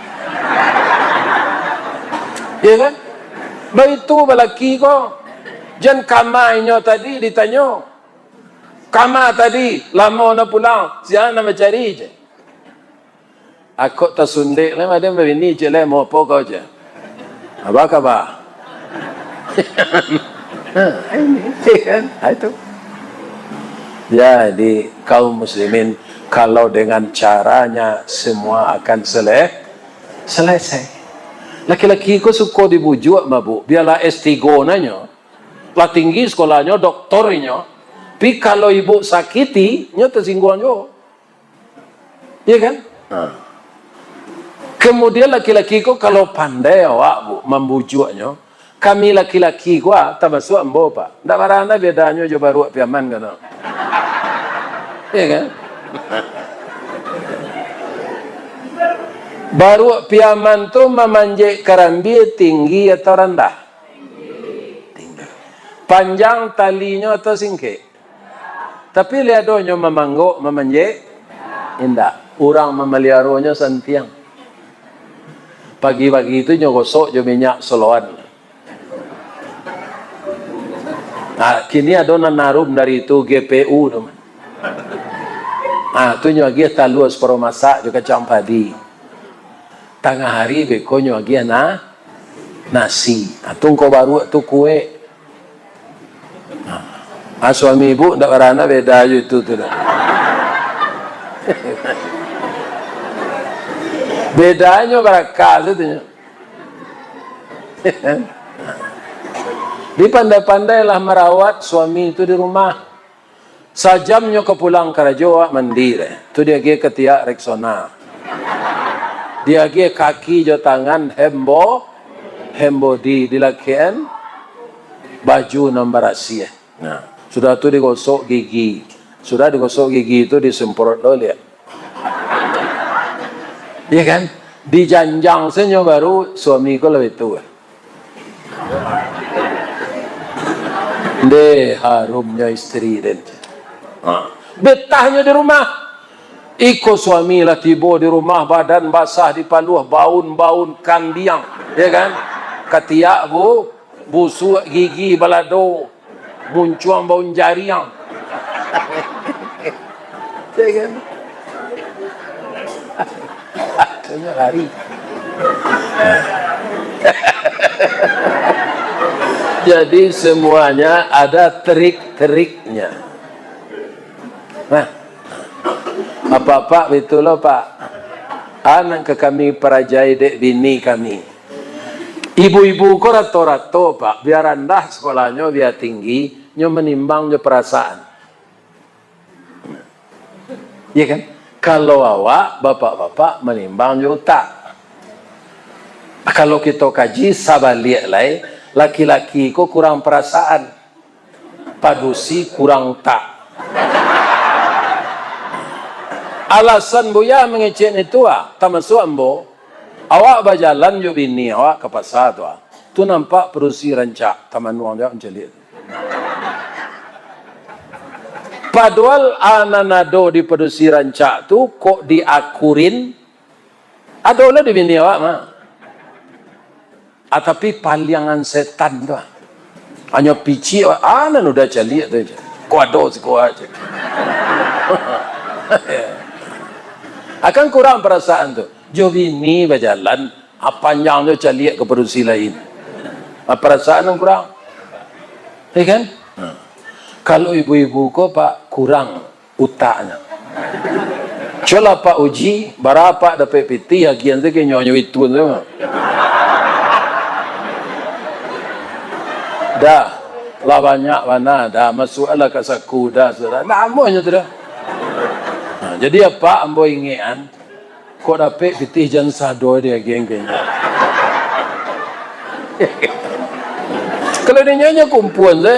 Iya kan? Baitu balaki ko, jan kama inyo tadi ditanyo. Kama tadi, lamo no pulang, sia nan mancari, cek. Akok tasundek lai, madan babini, cek, lai, mau apo kau, cek? Apa kaba? Ha, ini, kan? Ha, itu. Jadi, kaum muslimin, kalau dengan caranya, semua akan sele-, selesai. Laki-laki ko suko dibujuak, mabuk. Bialah S tigo nanyo, lah tinggi sekolahnyo, doktor inyo. Tapi kalau ibu sakiti, nyo tasingguang juo. Iya kan? Nah. Kemudian laki-laki ko kalau pandai awak, Bu, mambujuaknyo, kami laki-laki ko, ah, tamasuak ambo, Pak. Ndak barana bedanyo jo baruak Piaman, kan? Iya kan? Baruak Piaman tu mamanjek karambia tinggi atau randah? Tinggi. Panjang talinyo atau singkek? Tapi lai ado nyo mamanggok, mamanjek? Indak. Urang mamaliaronyo santiang. Pagi-pagi tu nyo gosok jo minyak soloan. Nah, kini ado nan harum dari itu, G P U tu. Ah, tu nyo agiah talua saparo masak jo kacang padi. Tangah hari beko nyo agiah na-, nasi. Ah, tu ngko baruak tu kuek. Ah, suami ibu ndak barana beda jo itu tu dah. Bedanyo baraka tu, tu nyo. Jadi pandai-pandailah marawat suami tu di rumah. Sajam nyo ka pulang karajo, awak mandi deh. Tu diagiah katiak Rexona. Diagiah kaki jo tangan hembo, hembo di, dilakekan baju nan barasiah. Nah, sudah tu digosok gigi. Sudah digosok gigi tu disemprot lo liak. Iya kan? Dijanjang sajo baru suami ko lah itu. Ndeh, harumnyo istri den. Ha. Betahnyo di rumah. Iko suami lah tibo di rumah, badan basah dipaluah, baun-baun kandiang, ya kan? Katiak bu-, busuak, gigi balado, muncuang baun jariang. Ya kan? Akhirnya lari. Jadi semuanya ada trik-triknya. Nah, apak-apak, baitulah, Pak. Anak ka kami parajai dek bini kami. Ibu-ibu ko rato-rato, Pak, bia randah sakolahnyo, bia tinggi, nyo manimbang jo parasaan. Iya kan? Kalau awak, bapak-bapak, manimbang jo utak. Kalau kito kaji sabaliak lai, laki-laki ko kurang parasaan. Padusi kurang utak. Alasan Buya mangecek itu, ah, tamasuak ambo, awak bajalan jo bini awak ka pasa tu, ah. Tu nampak padusi rancak, tamanuang jo mancaliak. Padual a nan ado di padusi rancak tu, kok diakurin, ado lah di bini awak mah. Ah, tapi paliangan setan tu, ah. Hanyo picik, ah, nan udah caliak tu aja. Ko ado siko aja. Akan kurang parasaan tu. Jo bini bajalan, ah, panjang jo caliak ka padusi lain. Ah, parasaan nan kurang. Ya kan? Nah. Kalau ibu-ibu ko, Pak, kurang utaknyo. Cubolah Pak uji, bara Apak dapek pitih, agian tu ka nyo itu tu. Dah, lah banyak bana, dah, masuaklah ka saku, dah, sudah. Namonyo tu dah. Nah, jadi Apak ambo ingekan, kok dapek pitih jan sado di agian ka inyo. Kalau di inyo, nyo kumpuan se,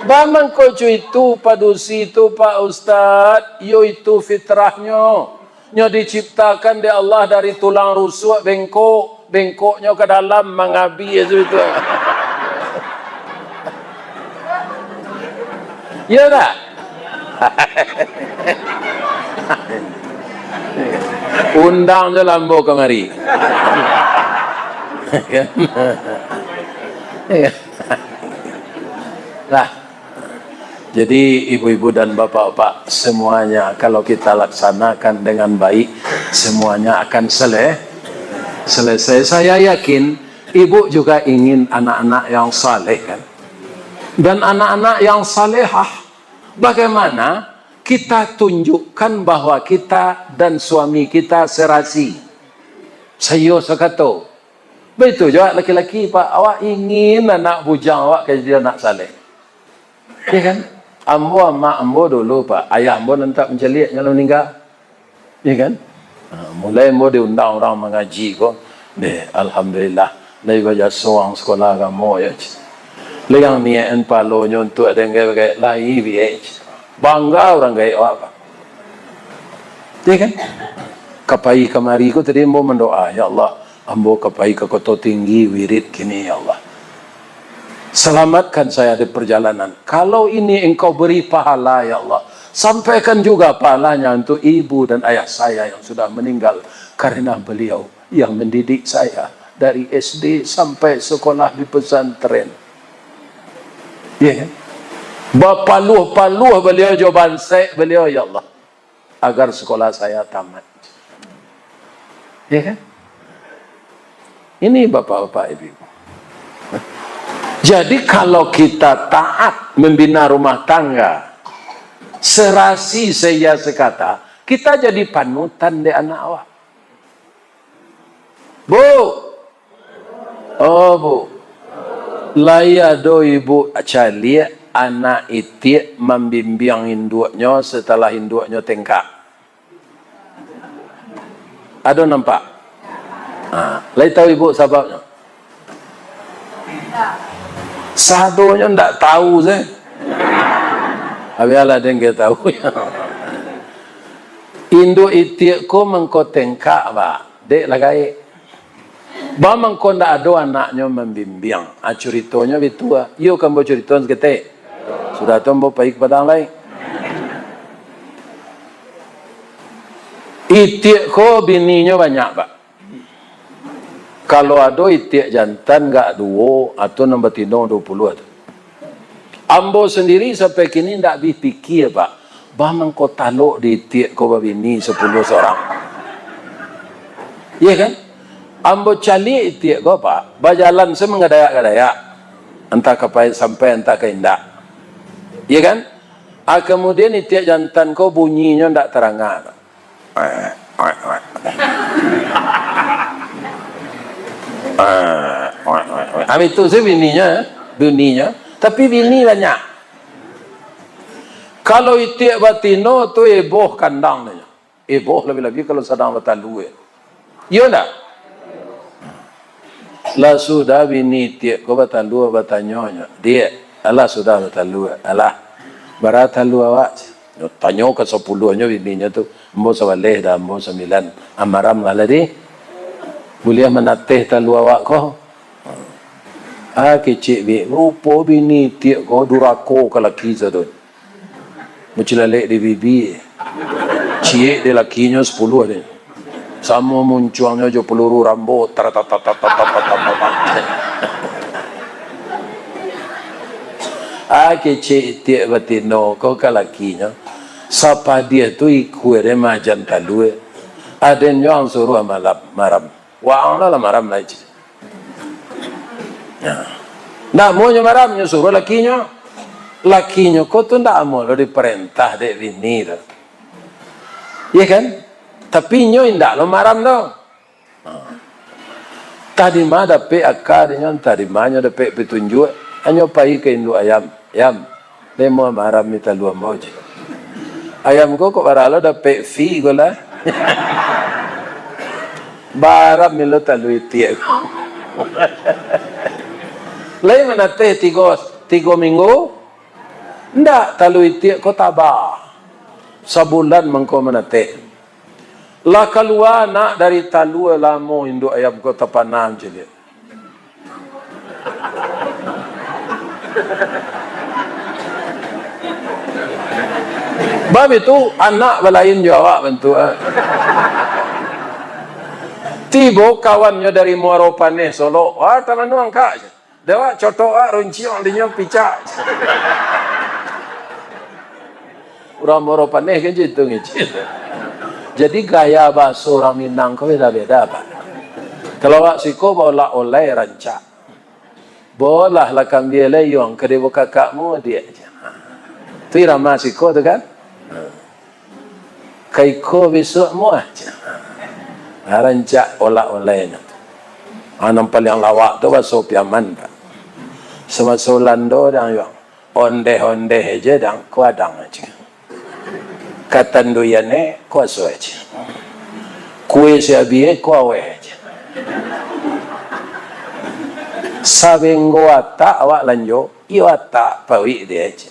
ba mangko co itu padusi tu, Pak Ustaz, iyo itu fitrahnyo. Nyo diciptakan dek Allah dari tulang rusuak bengkok, bengkoknyo ka dalam mangabi itu. Iya tak? Undang jo lah ambo kamari. Lah. Jadi, ibu-ibu dan bapak-bapak semuanya, kalau kita laksanakan dengan baik, semuanya akan sele-, selesai. Saya yakin, ibu juga ingin anak-anak yang saleh, kan? Dan anak-anak yang salehah, bagaimana kita tunjukkan bahwa kita dan suami kita serasi? Saiyo sakato. Baitu juo laki-laki, Pak. Awak ingin anak bujang awak ka jadi anak saleh. Ya kan? Ambo, amak ambo dulu, Pak. Ayah ambo nan tak mancaliak, nyo lah maningga. Ya kan? Ha, mulai ambo diundang urang mangaji ko, deh, alhamdulillah. Lai bajaso urang sekolah agamo, yo, cik. Lai ang niakan palonyo untuak den gaek-gaek, lai biek, cik. Bangga urang gaek awak, Pak. Ya kan? Ka pai kamari ko tadi ambo mandoa, "Ya Allah, ambo ka pai ka Koto Tinggi wirid kini, ya Allah. Selamatkan saya di perjalanan. Kalau ini Engkau beri pahala, ya Allah, sampaikan juga pahalanya untuk ibu dan ayah saya yang sudah meninggal, karena beliau yang mendidik saya dari S D sampai sekolah di pesantren." Ya kan? Bapaluah-paluah beliau jo bansaik beliau, ya Allah, agar sekolah saya tamat. Ya kan? Ini bapak-bapak, ibu-ibu. Jadi, kalau kita taat membina rumah tangga, serasi saiya sakata, kita jadi panutan dek anak awak. Bu! Oh, Bu! Lai ado ibu caliak anak itiak mambimbiang induaknyo satalah induaknyo tengkak? Ado nampak? Ha, lai tahu ibu sababnyo? Sadonyo ndak tahu se. Bialah den ka tahu. Induak itiak ko mangko tengkak, Pak. Dek lah gaek. Ba mangko ndak ado anaknyo mambimbiang. Ah, curitonyo bitu, ah. Iyo, kan ambo curito saketek. Sudah tu ambo pai ka Padang lai. Itiak ko bininyo banyak, Pak. Kalau ado itiak jantan gak duo, atau nan batino duo puluah tu. Ambo sandiri sampai kini ndak abih pikia, Pak. Ba mangko talok di itiak ko babini sapuluah surang. Iya kan? Ambo caliak itiak ko, Pak, bajalan se mangadayak-gadayak. Antah ka paik sampai, antah ka indak. Iya kan? Ah, kemudian itiak jantan ko bunyinyo ndak taranga, Pak. Ah, itu se bininyo, bininyo. Tapi bini banyak. Kalau itiak batino tu eboh kandang nyo. Eboh labiah-labiah kalau sadang batalua. Iyo ndak? Lah sudah bini itiak ko batalua, batanyo nyo, "Diak, alah sudah batalua, alah. Bara talua awak?" Nyo tanyo ka sapuluahnyo bininyo tu, "Ambo sabaleh dah, ambo sambilan. Amaram lah, lah di. Buliah manateh talua awak ko?" Ah, kecek bik, rupo bini itiak ko durako ka laki sado. Bacilalek di bibia. Ciek di lakinyo sapuluah deh. Samo muncuangnyo jo peluru Rambo. Tar, tar, tar. Ah, kecek itiak batino ko ka lakinyo. Sapadiah tu ikua deh majan talua. Aden jo ang suruah malam, maram. Waang lah, lah maram lai, cik. Nah. Namonyo maram, nyo suruah lakinyo. Lakinyo ko tu ndak amuah lo diparentah dek bini tu. Iya kan? Tapi inyo indak lo maram tu. Nah. Tadi mah dapek aka dinyo, tadi mah nyo dapek pitunjuak, anyo pai ka induak ayam. Yam, lai amuah maram ni talua ambo, cek. Ayam ko kok bara lo dapek fee ko lah. Baram ni lo talua itiak ko. Lai manateh tigo, tigo minggu? Ndak, talua itiak ko taba. Sabulan mangko manateh. Lah kalua anak dari talua lamo induak ayam ko tapana caliak. Bab itu, anak balain jo awak bantuak, ah. Tibo kawannyo dari Muaro Paneh, Solok. Wah, tamanu angkak. Dek awak cotok awak runciang dinyo picak. Urang Muaro Paneh kan cak itu ngecek. Jadi gaya bahaso urang Minang ko beda-beda, Pak. Kalau awak siko baolak-olai rancak. Bolah lah kambia leyong ka dibuka kakakmu, diak. Tu irama siko tu kan? Ka iko bisuak muah, cek. Rancak olak-olainyo tu. Ah, nan paliang lawak tu baso Piaman, Pak. Samaso Ulando dang yuang. Ondeh-ondeh aja dang, kuadang aja. Katanduian e, kuaso aja. Kue siabi e, kuaweh aja. Sabenggo atak awak lanjo, iyo atak pawik dia aja.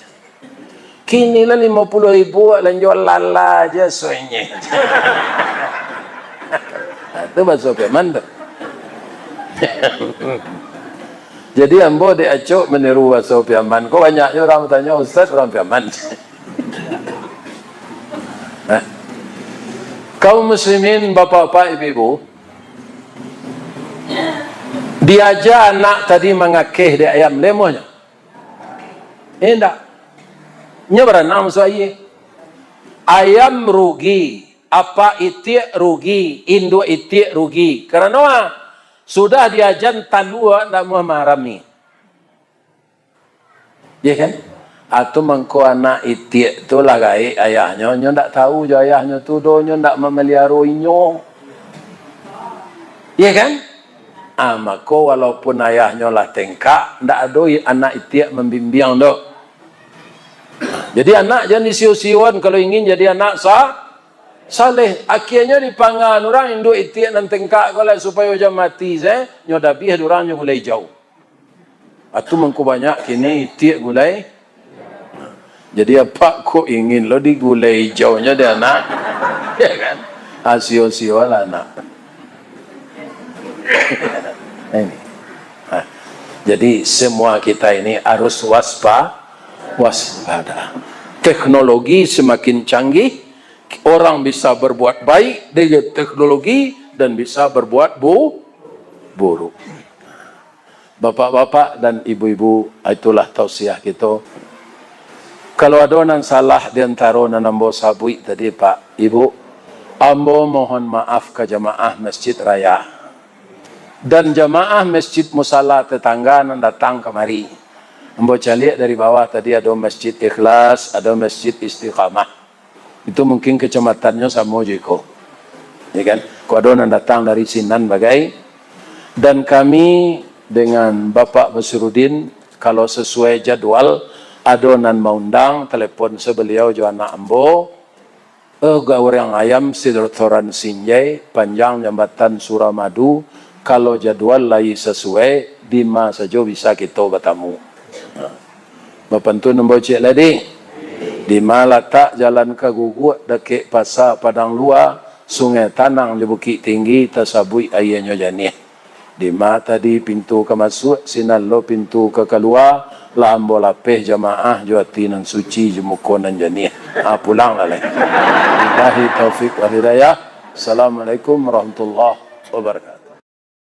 Kini lah limo puluah ribu awak lanjo lala aja suenye. Nah, tu baso Piaman tu. Jadi ambo dek acok maniru baso Piaman. Ko banyaknyo urang batanyo, "Ustaz, urang Piaman?" Nah. Kaum muslimin, bapak-bapak, ibu-ibu, diaja anak tadi mangakeh dek ayam, lemonyo. Indak. Nyo baranang masuak aia. Ayam rugi, apak itiak rugi, induak itiak rugi. Karano, ah, sudah diajan talua ndak amuah maram ni. Iya kan? Atau mangko anak itiak tu lah gaek ayahnyo, nyo ndak tahu jo ayahnyo tu doh, nyo ndak mamaliaro inyo. Iya kan? Ah, mako walaupun ayahnyo lah tengkak, ndak ado i-, anak itiak mambimbiang doh. Jadi anak jan disio-sioan kalau ingin jadi anak sa-, saleh. Akhirnyo dipangan urang induak itiak nan tengkak ko lah supayo jan mati se, nyo dabiah urang nyo gulai ijau. Atu mangko banyak kini itiak gulai. Jadi apak kok ingin lo digulai ijaunyo di anak? Ya kan? Asio-sio lah anak. Ini. Nah, jadi semua kita ini harus waspa-, waspada. Teknologi semakin canggih, orang bisa berbuat baik dengan teknologi dan bisa berbuat bu-, buruk. Bapak-bapak dan ibu-ibu, itulah tausiah kito. Kalau ado nan salah di antaro nan ambo sabuik tadi, Pak, Ibu, ambo mohon maaf ka jamaah Masjid Raya. Dan jamaah Masjid Musala tetangga nan datang kamari. Ambo caliak dari bawah tadi ado Masjid Ikhlas, ado Masjid Istiqamah. Itu mungkin kacamatannyo samo jo iko. Ya kan? Kok ado nan datang dari sinan bagai. Dan kami dengan Bapak Basirudin, kalau sesuai jadwal, ado nan maundang, telepon se baliau jo anak ambo, eh, Gaurang Ayam, Sidotoran Sinjai, Panjang Jambatan Suramadu, kalau jadwal lai sasuai, dima sajo bisa kito batamu. Nah. Bapantun ambo ciek lai. Dima latak jalan ka Guguak, dakek Pasa Padang Lua, Sungai Tanang jo Bukik Tinggi, tasabuik aianyo janiah. Dima tadi pintu ka masuak, sinan lo pintu ka kalua, lah ambo lapeh jamaah jo ati nan suci, jo muko nan janiah. Ah, pulang lah lai. Billahi taufik wal hidayah. Assalamualaikum warahmatullahi wabarakatuh.